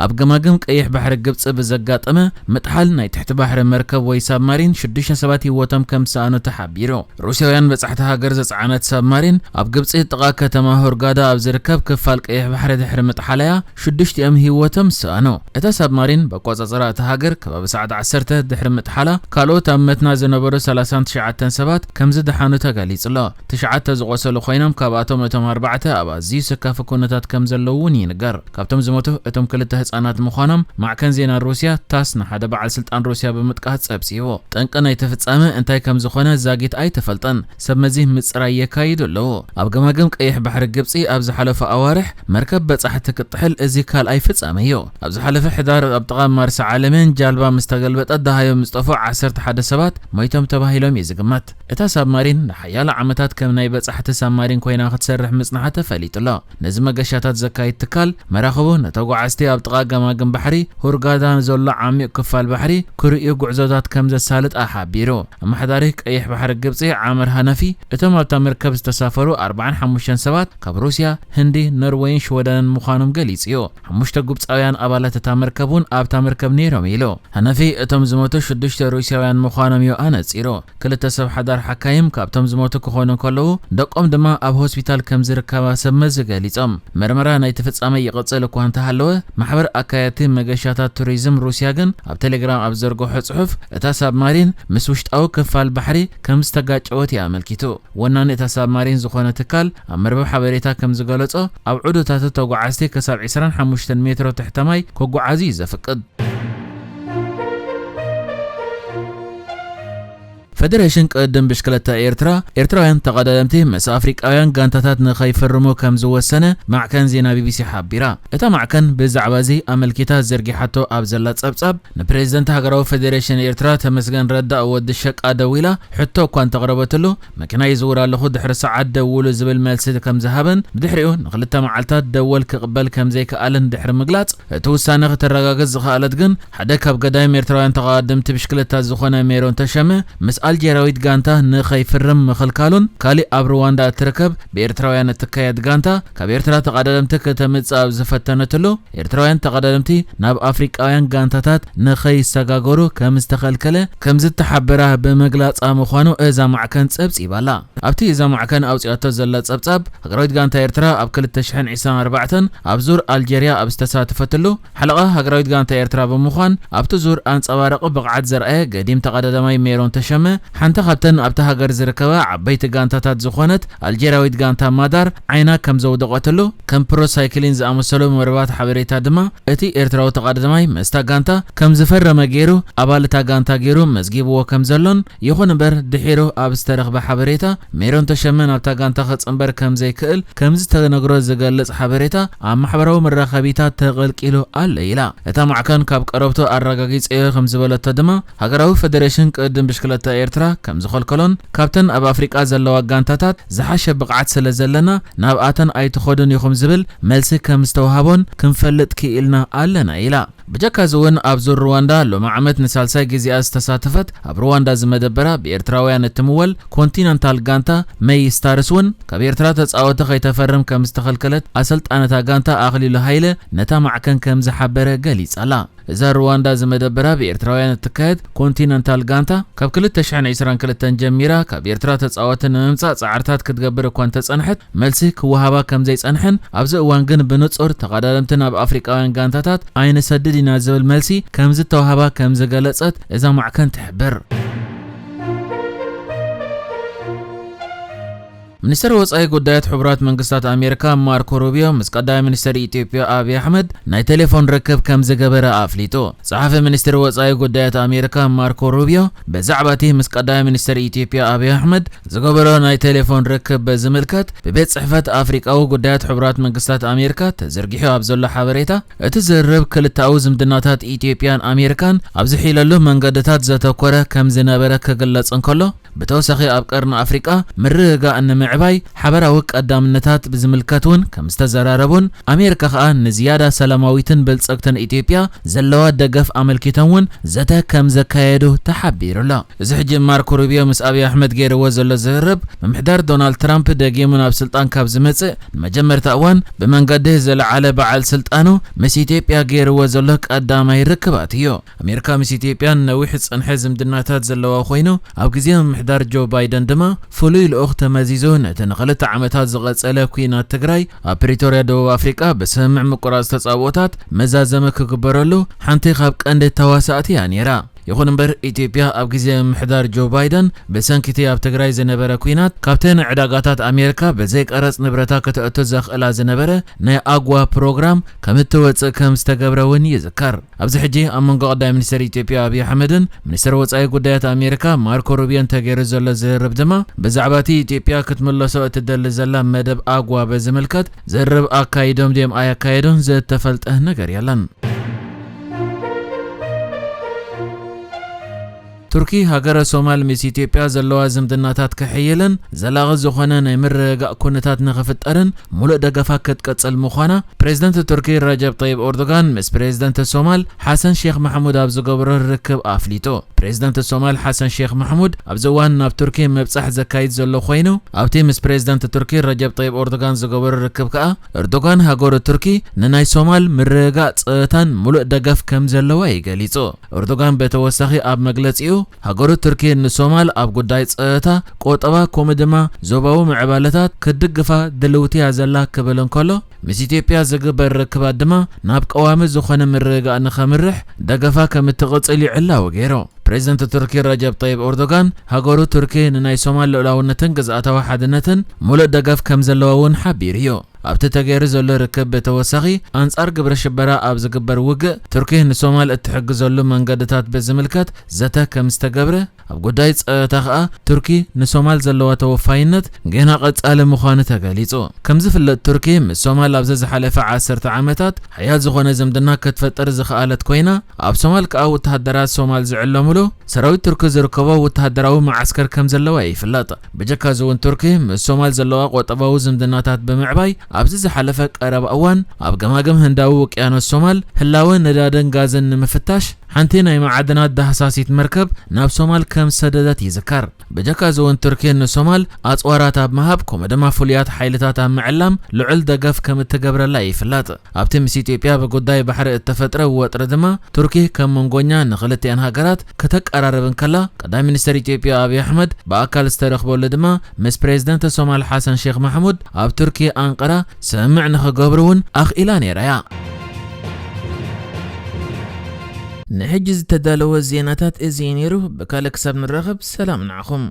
ኣብ ገማግም ቀይሕ ባሕሪ ግብጺ ብዘጋጠመ ምጥሓል ናይ ትሕቲ ባሕሪ መርከብ ወይ ሳብማሪን ሽዱሽተ ሰባት ህይወቶም ከም ዝሰኣኑ ተሓቢሩ። ሩስያውያን በጻሕቲ ሃገር ዘጽዓነት ሳብማሪን ኣብ ግብጺ ጥቓ ከተማ ሆርጋዳ ኣብ ዝርከብ ክፋል ቀይሕ ባሕሪ ድሕሪ ምጥሓላያ ሽዱሽቲኦም ህይወቶም ዝሰኣኑ። እታ ሳብማሪን ብኣቆጻጽራ እታ ሃገር ከባቢ ሰዓት ዓሰርተ ድሕሪ ምጥሓላ ካልኦት ኣብ መትና ዝነበሩ ሰላሳን ትሽዓተን ሰባት ከም ዝደሓኑ ተገሊጹ ኣሎ። ትሽዓተ ዝቖሰሉ ኮይኖም ካብኣቶም እቶም ኣርባዕተ ኣብ ኣዝዩ ስካፊ ኩነታት ከም ዘለዉ እውን ይንገር። ካብቶም ዝሞቱ እቶም ክልተ ህጻናት ምዃኖም ማዕከን ዜና ሩስያ ታስ ንሓደ በዓል ስልጣን ሩስያ ብምጥቃስ ጸብጺቡ። ጠንቂ ናይቲ ፍጻመ እንታይ ከም ዝኾነ ዛጊት ኣይተፈልጠን። ሰብ መዚ ምጽራይ የካይዱ ኣለዉ። ኣብ ገማግም ቀይሕ ባሕሪ ግብጺ ኣብ ዝሓለፉ ኣዋርሕ መርከብ በጻሕቲ ክትጥሕል እዚ ካልኣይ ፍጻመ እዩ። ኣብ ዝሓለፈ ሕዳር ኣብ ጥቓ ማርሳ ዓለሜን ጃልባ ምስ ተገልበጠት ደሃዮም ዝጠፍኡ ዓሰርተ ሓደ ሰባት ሞይቶም ተባሂሎም እዩ ዝግመት። እታ ሳብማሪን ንሓያሎ ዓመታት ከም ናይ በጻሕቲ ሳብማሪን ኮይና ክትሰርሕ ምጽንሓ ተፈሊጡ ኣሎ። ነዚ መገሻታት ዘካይድ ትካል መራኽቡ ንተጓዓዝቲ ኣብ ጥቓ ገማግም ባሕሪ ሁርጋዳ ዘሎ ዓሚቕ ክፋል ባሕሪ ክርእዩ ጉዕዞታት ከም ዘሳልጥ ኣሓቢሩ። ኣመሓዳሪ ቀይሕ ባሕሪ ግብጺ ዓመር ሃነፊ እቶም ኣብታ መርከብ ዝተሳፈሩ ኣርባዓን ሓሙሽተን ሰባት ካብ ሩስያ፣ ህንዲ፣ ኖርወይን ሽወደንን ምዃኖም ገሊጹ እዩ። ሓሙሽተ ግብጻውያን ኣባላት እታ መርከብ እውን ኣብታ መርከብ ነይሮም ኢሉ። ሃነፊ እቶም ዝሞቱ ሽዱሽተ ሩስያውያን ምዃኖም እዩ ኣነጺሩ። ክልተ ሰብ ሓዳር ሓካይም ካብቶም ዝሞቱ ክኾኑ ከለዉ ደቆም ድማ ኣብ ሆስፒታል ከም ዝርከባ ሰብ መዚ ገሊጾም። መርመራ ናይቲ ፍጻመ ይቕጽል እኳ እንተሃለወ ማሕበር ኣካየድቲ መገሻታት ቱሪዝም ሩስያ ግን ኣብ ቴሌግራም ኣብ ዘርግሖ ጽሑፍ እታ ሳብማሪን ምስ ውሽጣዊ ክፋል ባሕሪ ከም ዝተጋጨወት እዩ ኣመልኪቱ። ወናኒ እታ ሳብማሪን ዝኾነ ትካል ኣብ መርበብ ሓበሬታ ከም ዝገለጾ ኣብ ዑደታቱ ተጓዓዝቲ ክሳብ ዕስራን ሓሙሽተን ሜትሮ ትሕተ ማይ ክጓዓዙ እዩ ዘፍቅድ። ፈደሬሽን ቅድድም ብሽክለታ ኤርትራ፣ ኤርትራውያን ተቐዳደምቲ ምስ ኣፍሪቃውያን ጋንታታት ንኸይፍርሙ ከም ዝወሰነ ማዕከን ዜና ቢቢሲ ሓቢራ። እታ ማዕከን ብዛዕባ እዚ ኣመልኪታ ዘርጊሓቶ ኣብ ዘላ ጸብጻብ፣ ንፕሬዝደንት ሃገራዊ ፈደሬሽን ኤርትራ ተመስገን ረዳእ ወዲ ሸቃ ደዊላ ሕቶ እኳ እንተቕረበትሉ፣ መኪና ይዝውር ኣለኹ ድሕሪ ሰዓት ደውሉ ዝብል መልሲ ከም ዝሃበን ብድሕሪኡ ንኽልተ መዓልታት ደወል ክቕበል ከም ዘይከኣለን ድሕሪ ምግላጽ፣ እቲ ውሳነ ከተረጋግጽ ዝኸኣለት ግን ሓደ ካብ ገዳይም ኤርትራውያን ተቐዳደምቲ ብሽክለታ ዝኾነ ሜሮን ተሸመ ምስ ኣልጀርያዊት ጋንታ ንኸይፍርም ምኽልካሉን ካሊእ ኣብ ሩዋንዳ እትርከብ ብኤርትራውያን እትካየድ ጋንታ ካብ ኤርትራ ተቐዳደምቲ ከተምጽእ ኣብ ዝፈተነትሉ ኤርትራውያን ተቐዳደምቲ ናብ ኣፍሪቃውያን ጋንታታት ንኸይሰጋገሩ ከም ዝተኸልከለ ከም ዝተሓበራ ብምግላጻ ምዃኑ እዛ ማዕከን ጸብጺባ'ላ። ኣብቲ እዛ ማዕከን ኣውጺኣቶ ዘላ ጸብጻብ፣ ሃገራዊት ጋንታ ኤርትራ ኣብ ክልተ ሽሕን ዕስራን ኣርባዕተን ኣብ ዙር ኣልጀርያ ኣብ ዝተሳተፈትሉ፣ ሓለቓ ሃገራዊት ጋንታ ኤርትራ ብምዃን ኣብቲ ዙር ኣንጸባራቒ ብቕዓት ዘርኣየ ገዲም ተቐዳዳማይ ሜሮን ተሸመ፣ ሓንቲ ካብተን ኣብታ ሃገር ዝርከባ ዓበይቲ ጋንታታት ዝኾነት ኣልጀርያዊት ጋንታ ማዳር ዓይና ከም ዘውደቐትሉ፣ ከም ፕሮ ሳይክሊን ዝኣመሰሉ መርባት ሓበሬታ ድማ እቲ ኤርትራዊ ተቐዳዳማይ ምስታ ጋንታ ከም ዝፈረመ ገይሩ፣ ኣባል እታ ጋንታ ገይሩ መዝጊብዎ ከም ዘሎን፣ ይኹን እምበር ድሒሩ ኣብ ዝተረኽበ ሓበሬታ፣ ሜሮን ተሸመ ናብታ ጋንታ ክጽንበር ከም ዘይክእል ከም ዝተነግሮ ዝገልጽ ሓበሬታ ኣብ ማሕበራዊ መራኸቢታት ተቐልቂሉ ኣሎ ኢላ። እታ ማዕከን ካብ ቀረብቱ ኣረጋጊጸዮ ከም ዝበለቶ ድማ፣ ሃገራዊ ፈደሬሽን ቅድድም ብሽክለታ ኤርትራ ከም ዝኸልከሎን፣ ካብተን ኣብ ኣፍሪቃ ዘለዋ ጋንታታት ዝሓሸ ብቕዓት ስለ ዘለና ናብኣተን ኣይትኸዱን ኢኹም ዝብል መልሲ ከም ዝተዋህቦን ክንፈልጥ ክኢልና ኣለና ኢላ። ብጀካ እዚ እውን ኣብ ዙር ሩዋንዳ ሎሚ ዓመት ንሳልሳይ ግዜኣ ዝተሳተፈት ኣብ ሩዋንዳ ዝመደበራ ብኤርትራውያን እትምወል ኮንቲነንታል ጋንታ መይ ስታርስ እውን ካብ ኤርትራ ተጻወቲ ከይተፈርም ከም ዝተኸልከለት ኣሰልጣነታ ጋንታ ኣኽሊሉ ሃይለ ነታ ማዕከን ከም ዝሓበረ ገሊጻ ኣላ። እዛ ሩዋንዳ ዝመደበራ ብኤርትራውያን እትካየድ ኮንቲነንታል ጋንታ ካብ ክልተ ሽሕን ዕስራን ክልተን ጀሚራ ካብ ኤርትራ ተጻወቲ ንምምጻእ ጻዕርታት ክትገብር እኳ እንተጸንሐት፣ መልሲ ክወሃባ ከም ዘይጸንሐን ኣብዚ እዋን ግን ብንጹር ተቐዳደምቲ ናብ ኣፍሪቃውያን ጋንታታት ኣይንሰድድ ኢና ዝብል መልሲ ከም ዝተዋህባ ከም ዝገለጸት እዛ ማዕከን ትሕብር። ሚኒስትር ወጻኢ ጉዳያት ሕቡራት መንግስታት ኣሜሪካ ማርኮ ሩቢዮ ምስ ቀዳማይ ሚኒስትር ኢትዮጵያ ኣብይ ኣሕመድ ናይ ቴሌፎን ርክብ ከም ዝገበረ ኣፍሊጡ። ጸሓፊ ሚኒስትሪ ወጻኢ ጉዳያት ኣሜሪካ ማርኮ ሩቢዮ ብዛዕባ እቲ ምስ ቀዳማይ ሚኒስትር ኢትዮጵያ ኣብይ ኣሕመድ ዝገበሮ ናይ ቴሌፎን ርክብ በዝምልከት ብቤት ጽሕፈት ኣፍሪቃዊ ጉዳያት ሕቡራት መንግስታት ኣሜሪካ ተዘርጊሑ ኣብ ዘሎ ሓበሬታ፣ እቲ ዝርርብ ክልተኣዊ ዝምድናታት ኢትዮጵያን ኣሜሪካን ኣብ ዝሕይለሉ መንገድታት ዘተኮረ ከም ዝነበረ ክግለጽ እንከሎ፣ ብተወሳኺ ኣብ ቀርኒ ኣፍሪቃ ምርግጋእ ንምዕ ምዕባይ ሓበራዊ ቀዳምነታት ብዝምልከት እውን ከም ዝተዘራረቡን ኣሜሪካ ከኣ ንዝያዳ ሰላማዊትን ብልጽግትን ኢትዮጵያ ዘለዋ ደገፍ ኣመልኪቶም እውን ዘተ ከም ዘካየዱ ተሓቢሩ ኣሎ። እዚ ሕጂ ማርኮ ሩቢዮ ምስ ኣብይ ኣሕመድ ገይርዎ ዘሎ ዝርርብ፣ ምምሕዳር ዶናልድ ትራምፕ ደጊሙ ናብ ስልጣን ካብ ዝመጽእ ንመጀመርታ እዋን ብመንገዲ ዝለዓለ በዓል ስልጣኑ ምስ ኢትዮጵያ ገይርዎ ዘሎ ቀዳማይ ርክባት እዩ። ኣሜሪካ ምስ ኢትዮጵያ ነዊሕ ዝጸንሐ ዝምድናታት ዘለዋ ኮይኑ፣ ኣብ ግዜ ምምሕዳር ጆ ባይደን ድማ ፍሉይ ልኡኽ ተመዚዙ ነቲ ንኽልተ ዓመታት ዝቐጸለ ኲናት ትግራይ ኣብ ፕሪቶርያ ደቡብ ኣፍሪቃ ብስምምዕ ምቁራጽ ተጻብኦታት መዛዘሚ ክግበረሉ ሓንቲ ካብ ቀንዲ ተዋሳእቲ እያ ነይራ። ይኹን እምበር፣ ኢትዮጵያ ኣብ ግዜ ምምሕዳር ጆ ባይደን ብሰንኪ እቲ ኣብ ትግራይ ዝነበረ ኲናት ካብተን ዕዳጋታት ኣሜሪካ ብዘይ ቀረጽ ንብረታ ከተእቱ ዘኽእላ ዝነበረ ናይ ኣጓ ፕሮግራም ከም እትወጽእ ከም ዝተገብረ እውን ይዝከር። ኣብዚ ሕጂ ኣብ መንጎ ቀዳማይ ሚኒስትር ኢትዮጵያ ኣብይ ኣሕመድን ሚኒስትር ወጻኢ ጉዳያት ኣሜሪካ ማርኮ ሩቢዮን ተገይሩ ዘሎ ዝርርብ ድማ ብዛዕባ እቲ ኢትዮጵያ ክትምለሶ እትደሊ ዘላ መደብ ኣጓ በዝምልከት ዝርርብ ኣካይዶም ድዮም ኣየካየዱን ዝተፈልጠ ነገር የለን። ቱርኪ ሃገረ ሶማል ምስ ኢትዮጵያ ዘለዋ ዝምድናታት ክሕይልን ዘላቒ ዝኾነ ናይ ምርግጋእ ኩነታት ንኽፍጠርን ሙሉእ ደገፋ ክትቅጽል ምዃና ፕሬዝደንት ቱርኪ ረጀብ ጠይብ ኤርዶጋን ምስ ፕሬዝደንት ሶማል ሓሰን ሼክ ማሕሙድ ኣብ ዝገበሮ ርክብ ኣፍሊጡ። ፕሬዝደንት ሶማል ሓሰን ሼክ ማሕሙድ ኣብዚ እዋን ናብ ቱርኪ ምብጻሕ ዘካይድ ዘሎ ኮይኑ፣ ኣብቲ ምስ ፕሬዝደንት ቱርኪ ረጀብ ጠይብ ኤርዶጋን ዝገበሮ ርክብ ከኣ ኤርዶጋን ሃገሩ ቱርኪ ንናይ ሶማል ምርግጋእ ጸጥታን ሙሉእ ደገፍ ከም ዘለዋ እዩ ገሊጹ። ኤርዶጋን ብተወሳኺ ኣብ መግለጺኡ፣ ሃገሩ ቱርኪ ንሶማል ኣብ ጉዳይ ጸጥታ፣ ቁጠባ፣ ከምኡ ድማ ዞባዊ ምዕባለታት ክትድግፋ ድልውቲ እያ ዘላ ክብል እንከሎ፣ ምስ ኢትዮጵያ ዝግበር ርክባት ድማ ናብ ቀዋሚ ዝኾነ ምርግጋእ ንኸምርሕ ደገፋ ከም እትቕጽል እዩ ዕላዊ ገይሩ። ፕሬዝደንት ቱርኪ ረጀብ ጠይብ ኤርዶጋን፣ ሃገሩ ቱርኪ ንናይ ሶማል ልኡላውነትን ግዝኣታዊ ሓድነትን ሙሉእ ደገፍ ከም ዘለዋ እውን ሓቢሩ እዩ። ኣብቲ ተገይሩ ዘሎ ርክብ ብተወሳኺ፣ ኣንጻር ግብረ ሽበራ ኣብ ዝግበር ውግእ ቱርኪ ንሶማል እትሕግዘሉ መንገድታት ብዝምልከት ዘተ ከም ዝተገብረ፣ ኣብ ጉዳይ ጸጥታ ከኣ ቱርኪ ንሶማል ዘለዋ ተወፋይነት ገና ቀጻሊ ምዃኑ ተገሊጹ። ከም ዝፍለጥ፣ ቱርኪ ምስ ሶማል ኣብዚ ዝሓለፈ ዓሰርተ ዓመታት ሓያል ዝኾነ ዝምድና ክትፈጥር ዝኸኣለት ኮይና፣ ኣብ ሶማል ከኣ ወተሃደራት ሶማል ዝዕለምሉ ሰራዊት ቱርኪ ዝርከቦ ወተሃደራዊ መዓስከር ከም ዘለዋ ይፍለጥ። ብጀካ እዚ እውን፣ ቱርኪ ምስ ሶማል ዘለዋ ቁጠባዊ ዝምድናታት ብምዕባይ፣ ኣብዚ ዝሓለፈ ቀረባ እዋን ኣብ ገማግም ህንዳዊ ውቅያኖስ ሶማል ህላወ ነዳድን ጋዝን ንምፍታሽ ሓንቲ ናይ መዓድናት ዳህሳሲት መርከብ ናብ ሶማል ከም ዝሰደደት ይዝከር። ብጀካ እዚ እውን፣ ቱርኪ ንሶማል ኣጽዋራት ኣብ ምሃብ፣ ከምኡ ድማ ፍሉያት ሓይልታት ኣብ ምዕላም ልዑል ደገፍ ከም እትገብረላ ይፍለጥ። ኣብቲ ምስ ኢትዮጵያ ብጉዳይ ባሕሪ እተፈጥረ ወጥሪ ድማ፣ ቱርኪ ከም መንጎኛ ንኽልቲኣን ሃገራት ከተቀራርብ እንከላ፣ ቀዳማይ ሚኒስትር ኢትዮጵያ ኣብይ ኣሕመድ ብኣካል ዝተረኽበሉ ድማ ምስ ፕሬዝደንት ሶማል ሓሰን ሼክ ማሕሙድ ኣብ ቱርኪ ኣንቀራ ስምምዕ ንኽገብሩ እውን ኣኽኢላ ነይራ እያ። ንሕጂ ዝተዳለወ ዜናታት እዚ እዩ ነይሩ። ብካልእ ክሳብ ንራኸብ፣ ሰላም ንዓኹም።